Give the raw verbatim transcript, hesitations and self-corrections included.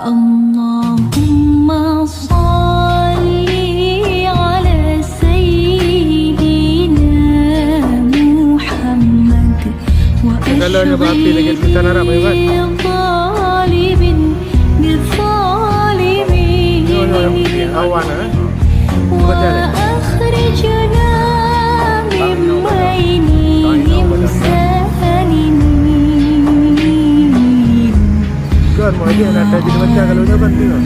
اللهم صل على سيدنا محمد. Kalau nyoba api lagi tulisan Arab, ya, kan? ظالم بالظالمين. Yo, yo, yo. Awan, eh. Cuba cari. وأخرجنا من بينهم سالمين. Kan, mau aja nak tajud baca kalau nyoba kan dia.